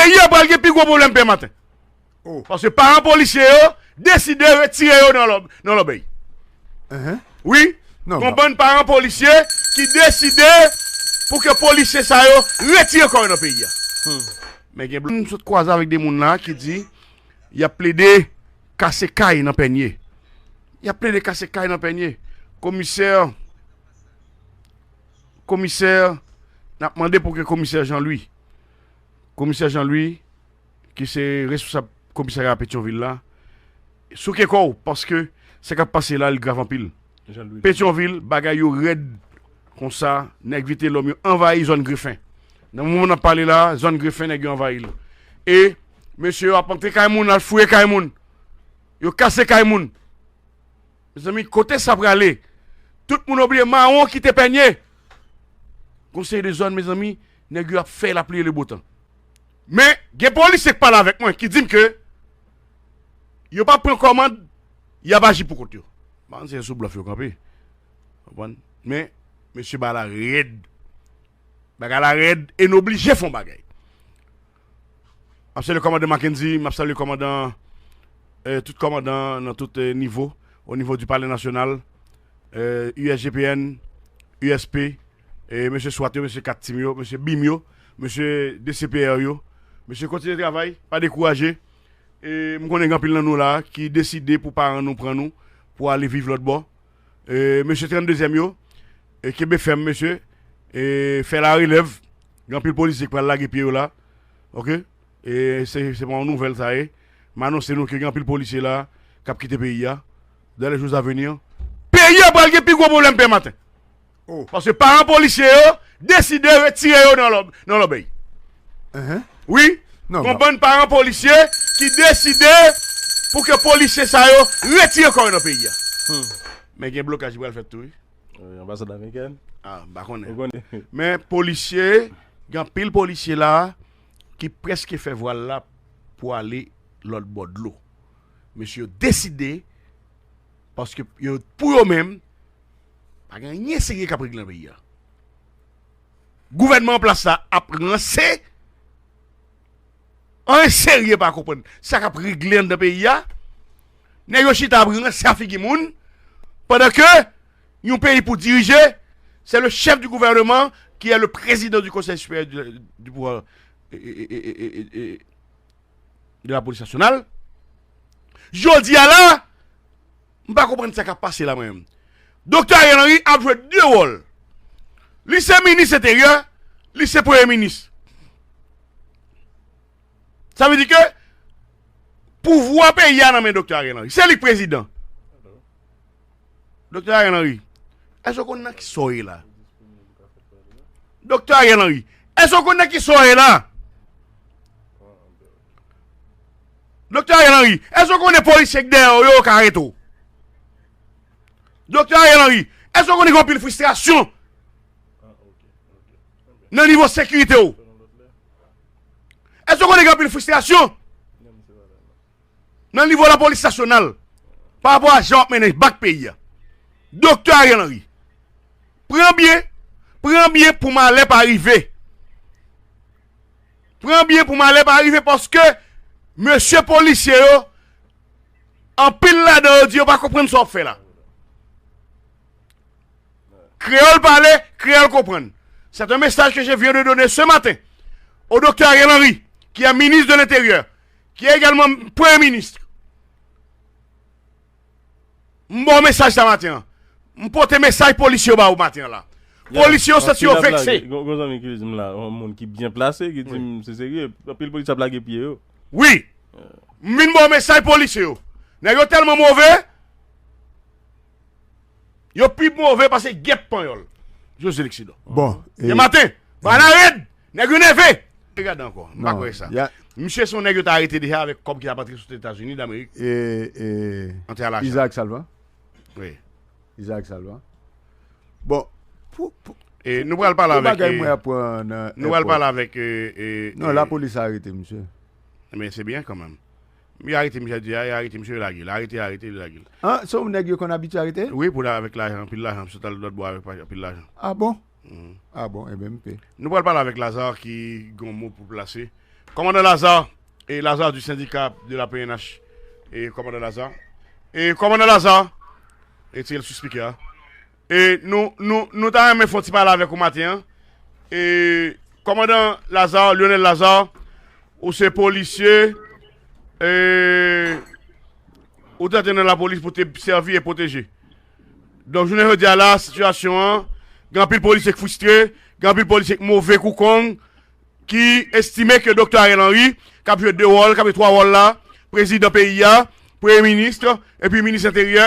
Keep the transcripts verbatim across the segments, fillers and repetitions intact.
Peyi a pral gen pi gwo pwoblèm demen maten. Paske paran polisye yo deside retire yo nan lòb, nan lòbèy. Wi, gon bann paran polisye ki deside pou ke polisye sa yo retire kò yo nan peyi a. Men gen moun sot kwaze avèk de moun la ki di y ap plede kase kay nan pènye. Y ap plede kase kay nan pènye. Komisè, komisè, n ap mande pou ke komisè Jean Louis, komisè Jean Louis, ki se responsab komisarya Petyonvil la, souke kò w, paske sa k ap pase la, li grav anpil. Petyonvil, bagay yo rèd konsa, nèg Vitelòm yo anvayi zòn Grefen. Nan moman n ap pale la, zòn Grefen, nèg yo anvayi l. E mesye yo ap antre kay moun, al fouye kay moun. Yo kase kay moun. Mezanmi, kote sa prale? Tout moun oblije mawon kite pènye. Konsèy de zòn, mezanmi, nèg yo ap fè lapli e le botan. Men, gen polisye k pale avèk mwen, ki di m ke yo pa pran kòmand, y ap aji pou kont yo. M pa konn si se sou blòf yo kanpe. Konprann? Men, mesye, bagay la rèd. Bagay la rèd e n oblije fè yon bagay. M ap salye kòmandan Mackendy, m ap salye kòmandan, eh, tout kòmandan nan tout, eh, nivo, o nivo di Palè Nasyonal, eh, U S G P N, U S P, eh, mesye swat yo, mesye kat tim yo, mesye bim yo, mesye D C P R yo, mesye kontinye travay, pa dekouraje. E m konnen gen anpil nan nou la ki deside pou paran nou pran nou pou ale viv lòt bò. E mesye tranndezyèm yo, e kenbe fèm, mesye, e fè larelèv. Gen anpil polisye ki pral lage pye yo la. Oke? E se, se pa yon nouvèl sa ye. M anonse nou ke gen anpil polisye la k ap kite peyi a. Dans les jours à venir, peyi a pral gen pi gwo pwoblèm demen maten. Paske paran polisye yo deside retire yo nan lòb, nan lòbèy. Wi, gon bann paran polisye ki deside pou ke polisye sa yo retire kò yo nan peyi a. Men gen blokaj ki pral fèt tou, wi. Anbasad amerikèn. Ah, m pa konnen. Men polisye, gen anpil polisye la ki prèske fè vwal la pou ale lòt bò dlo. Mesye yo deside, paske yo, pou yo menm, pa gen anyen serye k ap regle nan peyi a. Gouvènman an plas la ap ranse. Anyen serye pa konprann sa k ap regle anndan peyi a. Nèg yo chita ap ranse a figi moun, pandan ke yon peyi pou dirije, c'est le chef du gouvernement qui est le président du Conseil supérieur du, du pouvoir, e, e, e, de la police nationale. Jodi a la, m pa konprann sa k ap pase la mwen menm. Doktè Ariel Henry ap jwe de wòl. Li se minis enteryè, li se premye minis. Sa vle di ke pouvwa peyi a nan men Doktè Ariel Henry. Se li k prezidan. Doktè Ariel Henry, èske w konn nan ki sa w ye la? Doktè Ariel Henry, èske w konn nan ki sa w ye la? Doktè Ariel Henry, èske w konnen polisye k dèyè w yo, yo ka arete w? Doktè Ariel Henry, èske w konnen gen anpil fristrasyon nan nivo sekirite w? Èske w konnen gen anpil fristrasyon nan nivo lapolis nasyonal pa rapò a jan w ap mennen bak peyi a? Doktè Ariel Henry, pran byen, pran byen pou malè pa rive. Pran byen pou malè pa rive, paske mesye polisye yo, anpil ladan yo di yo pa konprann sa w ap fè la. Créole parler, créole comprendre. C'est un message que je viens de donner ce matin au docteur Ariel Henry, qui est ministre de l'Intérieur, qui est également Premier ministre. M ba w mesaj sa maten an. M pote mesaj polisye yo ba ou maten an la. Polisye yo santi yo vekse. Gon zanmi ki di m la, yon moun ki byen plase, ki di m se serye. Anpil polisye ap lage pye yo. Wi. M vin ba w mesaj polisye yo. Nèg yo tèlman move, yo pi move pase gèp panyòl. Jose Leksidan. Bon. Demen maten, bagay la rèd. Nèg yo nève. Gade ankò. M pa kwè sa. Misye se yon nèg yo te arete deja avèk kòb ki t ap antre sou Etazini Damerik. Antre a lajan. Isaac Salva. Wi. Isaac Salva. Bon, pou, pou, e, nou pral pale avèk, bagay e, mwen aprann nan, nou pral pale avèk, e, e, non, e, lapolis arete misye. Men se byen kanmenm. Yo arete misye, di, yo arete misye, yo lage l. Arete, arete, yo lage l. Ah, se yon nèg yo konn abitye arete? Wi, pou avèk lajan, anpil lajan, misye t al lòt bò avèk anpil lajan. Ah bon? Ah bon, ebyen, m pe. Nou pral pale avèk Lazarre ki gen yon mo pou plase. Kòmandan Lazarre, e Lazarre du syndicat de la P N H, e Kòmandan Lazarre, e Kòmandan Lazarre, e tire l sou speaker a. E nou, nou, nou ta renmen fè yon ti pale avèk ou maten an. E Kòmandan Lazarre, Lionel Lazarre, ou se polisye, e ou te antre nan lapolis pou te sèvi e pwoteje. Donk, jounen jodi a la, sitiyasyon an, gen anpil polisye k fristre, gen anpil polisye k move kou kong, ki estime ke Doktè Ariel Henry, k ap jwe de wòl, k ap jwe twa wòl la, prezidan peyi a, premye minis, epi minis enteryè,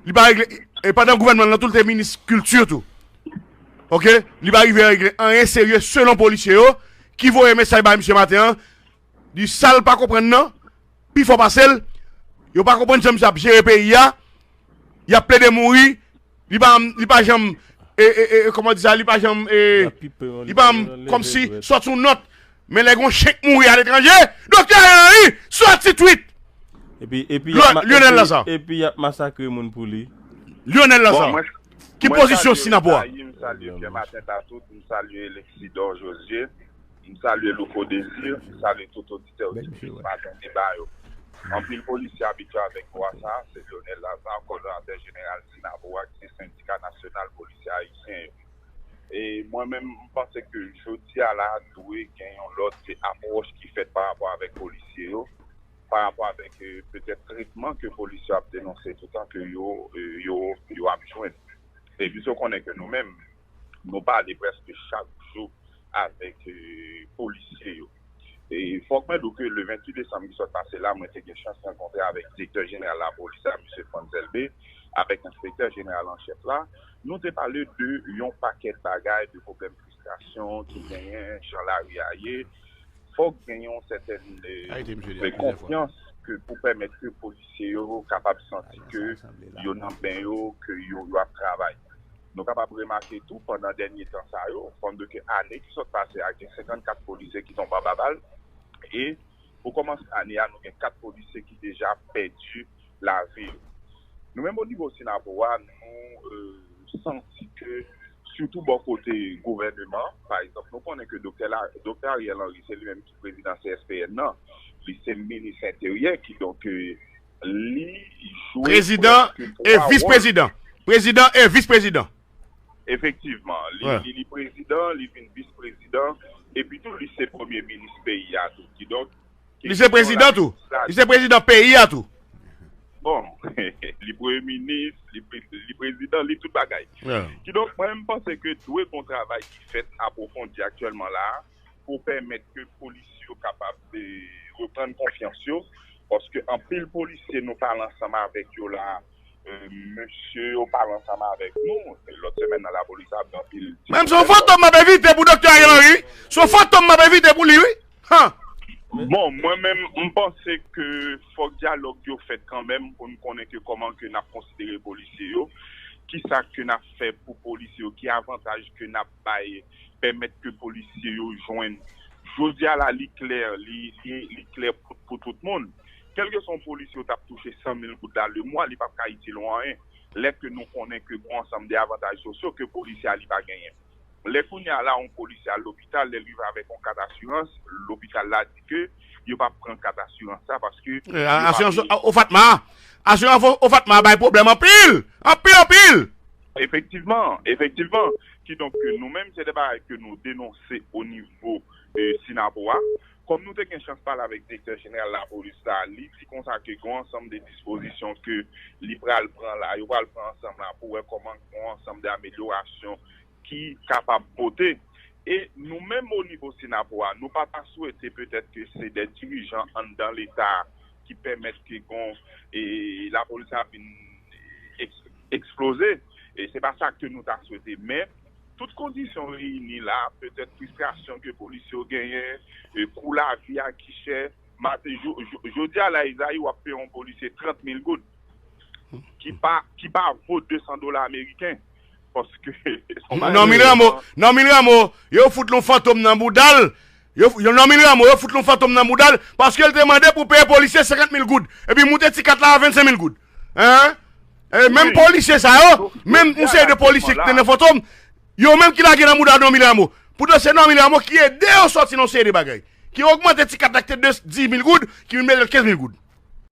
li pa regle, e pandan gouvènman l lan tou, li te minis kilti tou. Oke? Li pa rive regle anyen serye selon polisye yo, ki voye mesaj bay misye maten an, di sa l pa konprann nan, pi fò pase l, yo pa konprann jan misye ap jere peyi a, y ap plede mouri, li pa, li pa janm, e, e, e, kòman di sa, li pa janm, e, li pa kòmsi sòti yon nòt, men lè gon chen k mouri aletranje, Doktè Henry sòti twit. Epi, epi y ap ma- Lionel epi, Lazarre. Epi y ap masakre moun pou li. Lionel Bon, Lazarre. Mwen, ki mwen pozisyon salye Sinapwa? Dayi, m salye Pierre Martin Tatout, m salye Lexidor José, m salye Louko Désir, m salye tout oditè, oditris Maten Deba yo. Anpil polisye abitye avèk vwa sa, se Lionel Lazarre, kòdonatè jeneral Sinapwa, ki se Sendika Nasyonal Polisye Ayisyen yo. E mwen menm, m panse ke jodi a la, dwe gen yon lòt apwòch ki fèt pa rapò avèk polisye yo, pa rapò avèk, e, petèt tretman ke polisye yo ap denonse toutan ke yo, e, yo, yo ap jwenn. E piske w konnen ke nou menm, nou pale prèske chak jou avèk, e, polisye yo. E fòk mwen di w ke le venntuit desanm ki sot pase la, mwen te gen chans rankontre avèk direktè jeneral lapolis la, mesye Frantz Elbé, avèk enspektè jeneral an chèf la. Nou te pale de yon pakèt bagay, de pwoblèm fristrasyon ki genyen, jan lari a ye. Fòk gen yon sètèn, e, Arete misye de, de plizyè fwa. Konfyans ke pou pèmèt ke polisye yo kapab santi ke yo nan men yo, ke yo, yo ap travay. Nou kapab remake tou, pandan dènye tan sa yo, fò n di ke ane ki sot pase a, gen senkannkat polisye ki tonbe anba bal. E pou kòmanse ane a, nou gen kat polisye ki deja pèdi lavi yo. Nou menm o nivo Sinapo a, nou, e, santi ke, sitou bò kote gouvèneman, pa egzanp, nou konnen ke Doktè la, Doktè Ariel Henry, se li menm ki prezidan C S P N nan, li se minis enteryè, kidonk, e, li jwe Prezidan prèske e twa vis wòl. Prezidan. Prezidan e vis prezidan. Efektivman, li, Wi. li, li prezidan, li vin vis prezidan, epi tou li se premye minis peyi a tou. Kidonk, Li se kesyon prezidan tou. Li se prezidan peyi a tou. Bon, li premye minis, li, pre- li prezidan, li tout bagay. Wi. Kidonk, mwen, m panse ke dwe gon travay ki fèt apwofondi aktyèlman la a pou pèmèt ke polisye yo kapab, e, reprann konfyans yo. Paske anpil polisye nou pale ansanm avèk yo la, e, mesye yo pale ansanm avèk nou. Lòt semèn nan, lapolis ap gen anpil. Menm se yon fantòm m ap evite pou Doktè Ariel Henry. Se yon fantòm m ap evite pou li, wi. Ha! Bon, mwen menm, m panse ke fòk dyalòg yo fèt kanmenm pou n konnen ke kòman ke n ap konsidere polisye yo, kisa ke n ap fè pou polisye yo, ki avantaj ke n ap bay, pèmèt ke polisye yo jwenn. Jodi a la, li klè, li, li, li klè pou, pou tout moun. Kèlkeswa yon polisye yo t ap touche san mil goud la lemwa, li p ap ka itil ou anyen. Lè ke nou konnen ke gon ansanm de avantaj sosyo ke polisye a li pa genyen. Lè kounye a la, yon polisye al lopital, lè l rive avèk yon kat asirans, lopital la di ke yo p ap pran kat asirans sa paske Eh, yo pa asirans peye. O Fatma. Asirans o, o Fatma bay pwoblèm anpil. Anpil, anpil. Efektivman, efektivman. Kidonk, nou menm, se de bagay ke nou denonse o nivo, eh, Sinapo a. Kòm nou te gen chans pale avèk direktè jeneral lapolis la, li di konsa ke gon ansanm de dispozisyon ke li pral pran la, yo pral pran ansanm la pou wè kòman gon ansanm de amelyorasyon ki kapab pote. E nou menm o nivo Sinapo a, nou pa ta swete petèt ke se de dirijan anndan Leta ki pèmèt ke gon, e, lapolis la vin eks- eksploze. E se pa sa ke nou ta swete. Men, tout kondisyon reyini la, petèt fristrasyon ke polisye yo genyen, e, kou lavi a ki chè, maten, jo- jo- jodi a la, Izayi, w ap peye yon polisye trant mil goud, ki pa, ki pa vo de san dola ameriken. Paske, Normil Rameau, Normil Rameau, yo fout yon fantom nan bouda l. Yo, yo Normil Rameau, yo fout yon fantom nan bouda l, paske l te mande pou peye polisye senkant mil goud. Epi moute ti kat la a vennsenk mil goud. Hein? E menm polisye sa yo, menm yon seri de polisye ki te nan fantom, yo menm ki lage nan bouda Normil Rameau. Poutan se Normil Rameau ki ede yo sòti nan yon seri de bagay. ki ogmante ti kat la ki te de dis mil goud, ki vin mete l kenz mil goud.